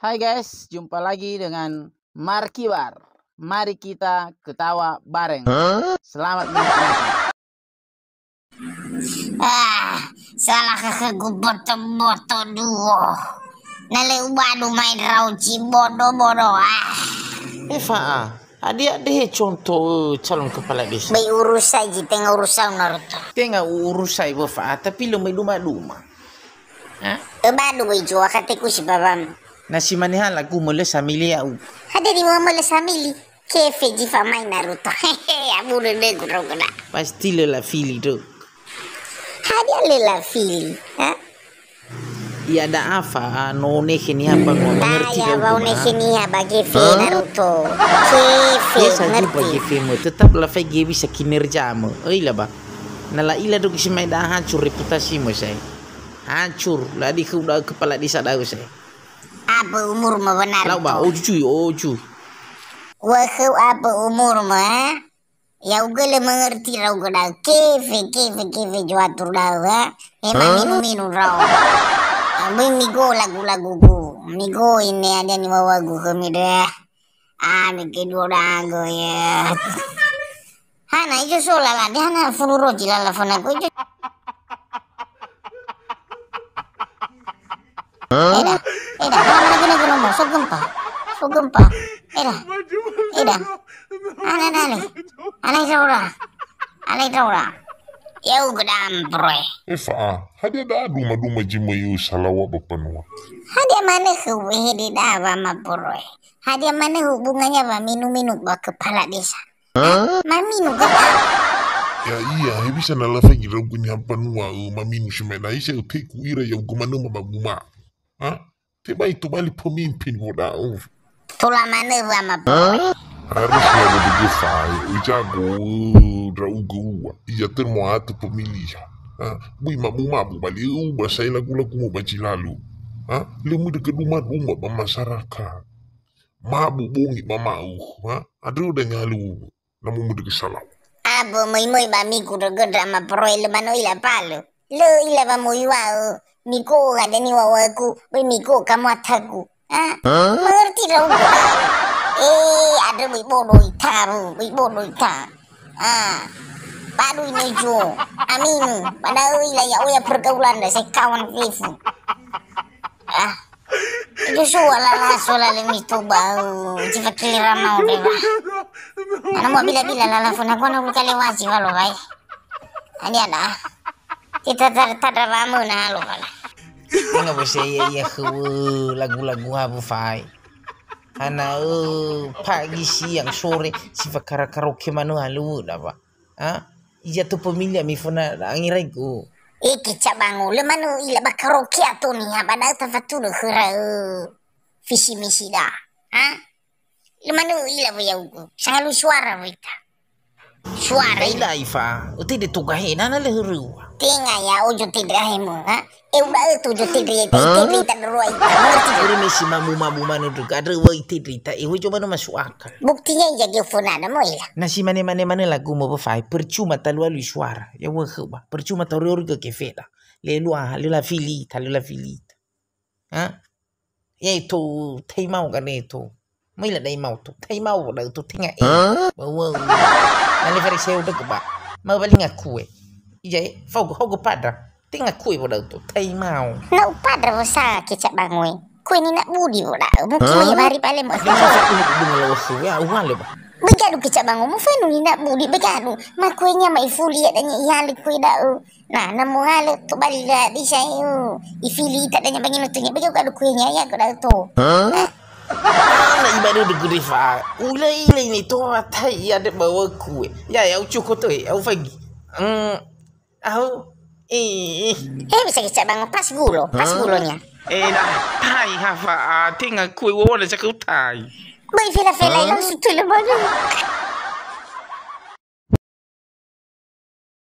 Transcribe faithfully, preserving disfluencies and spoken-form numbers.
Hai guys, jumpa lagi dengan Markibar. Mari kita ketawa bareng. Hah? Selamat menikmati. Ah, salah khögu boto-boto duo. Na lö ubadu mai ndra'o cibodo-bodo, ah. Efa'a, hadia dehe contoh, eh, calon kepala desa? Bai urusai ji, tenga urusau Naruto. Tenga u-, urusai, Efa'a, tapi lö mai duma-duma. Ha? Öbadu böi zua kateku si babam. Na si mane ha lagu mölö samili ya'u. Hadia di mölö samili? Kefe zi famai Naruto. Hehe, abu dödögu ndra'ugö da. Pasti lö lafili dödö. Hadia lö lafili, ha? Iada'a fa, no onekhe niha ba, no mengerti. Taya, ba onekhe niha ba gefe Naruto. Gefe, biasa ngerti. Ba gefe mö, tetap lafai ge bisa kinerja mö. Öila ba. Na la'ila dödö si mai da'a hancur reputasi mö sa'ae. Hancur, ladi khöu da'ö kepala desa da'ö sa'ae. Abö umurmö benar. Lau ba, oju, oju. Wökhöu abö umurmö, ha? Ya'ugö lö mengerti ndra'ugö da'ö. Kefe, kefe, kefe, zua tur da'ö, ha? Hema minu-minu ndra'o. Böi migo lagu-lagugu. Migo ine hadia niŵa'ögu khömi dödö. Ah, mege duo da'ö ya. Hana ijo so lala, de hana fulu roji lala fana ko ijo. Eda, eda, hana lagi, lagi nomo, so gempa, so gempa, eda, eda, ana dale, ana ijo ora, ana ijo ora, ya'ugö da amproe. Efa'a, hadia da'a duma-duma zi möi ya'u salaŵa ba mbanua? Hadia manö khöu wehede da'a wamaporoe? Hadia manö hubungannya waminu-minu ba kepala desa? Ha? Maminu göta. Ya'ia, hewisa na lafaigi ndra'ugö niha mbanua, ö, maminu si mai da'a, isa öteku ira ya'ugö manö ma ba buma. Ha? Tebai tobali pemimpin woda'ö. Tola manö wamaporoe. Ha? Harus ya begitu, Fai. Ö, jago, ö, ndra'ugö ua. Iya termoatu pemilihan. Ha? Böi mabu-mabu bali, ö, ba sai lagu-lagumu ba zi lalu. Ha? Lö möi dödögö duma-duma ba masyarakat. Mabu bongi ba ma'uhu, ha? Andrö da ngalu. Na mumudögö salaŵa. Abö möi-möi ba migu dögöndra maporoe lö manö ila balö. Lö ila wamoyua'ö, migo'ö hadia niŵa'ögu, böi migo'ö kamuatagu. Ha? Ha? Mengerti ndra'ugö. Eh, andrö böi bodo ita, böi bodo ita. Ah. Badu inoizo. Aminu. Ba da'ö ila ya'oya pergaulan da saya kawan fefu. Ah. Joshua lala sola le mitoba, zi fakilira mau dewa. Ana mua bila-bila lala funa gua na buka lewasi walo bai. Ani ada. Kita tar-, tadra wamö na lo kala. Tenga bose iya, iya khöu lagu-lagu ha bu fai. Hana, ö, pagi, siang, sore, si fakara-karaoke manö ha lö da ba. Ha? Iya tu pemilih ami fona angirai ku. Eh, kecabango, lö manö ila ba karaoke ato niha ba da'ö tafatulö khöra, ö, visi misi da. Ha? Lö manö ila wö ya'ugö. Sangalui suara wö ita. Suara ila ifa, ötede togahe nana lö höröua. Tenga ya ojo tede ahemö, ha? Eu da'ö tojo tede, ha? Tede ita doroa ita. Mengerti? Uri me si mamu-mamu manö dögö, andrö wö itede ita, eh, wö jo manö masuk akal. Buktinya iya geo fonada mo ila. Na si mane-mane manö lagu mo befai, percuma talu-alui suara. Ya wö khöu ba. Percuma tauri-uri gö kefeda. Lelua, lö lafili ita, lö lafili ita. Ha? Ya'e to, taimao gane to. Möi la daimao to. Taimao da'ö to tenga e. Ha? Ba wö. Na le Fariseo dögö ba. Mau bali ngakue. Iya e, faugo, hogo padra. Tenga kue wö da'ö to. Taimao. Na upadra wö sa kecabango e. Kue nina budi wö da'ö. Mungkin ha? Mai bari pale mo. Dia masuk dulu dengan lawas tu. Ya, uhalö ba. Begadu kecabango, mufenu nina budi, begadu. Ma kuenya mai fuli ya danya ihalö kue da'ö. Na, na muhalö tobali la bisa, eu. Ifili ita danya bangino tunya, bege uka dukuenya, ya, uka da'ö to. Ha? Na ibadu de gede fa. Ula ila ini to atai ya de bawa kue. Ya, ya, ucu koto, ya, ufagi. Hmm. Au. Eh. Eh, bisa kecabango, pas gulo, pas gulonya. Eh, na, tai ha fa, ah, tenga kue wawana cakau tai. Böi fela-fela, ha? Langsung tu le baju.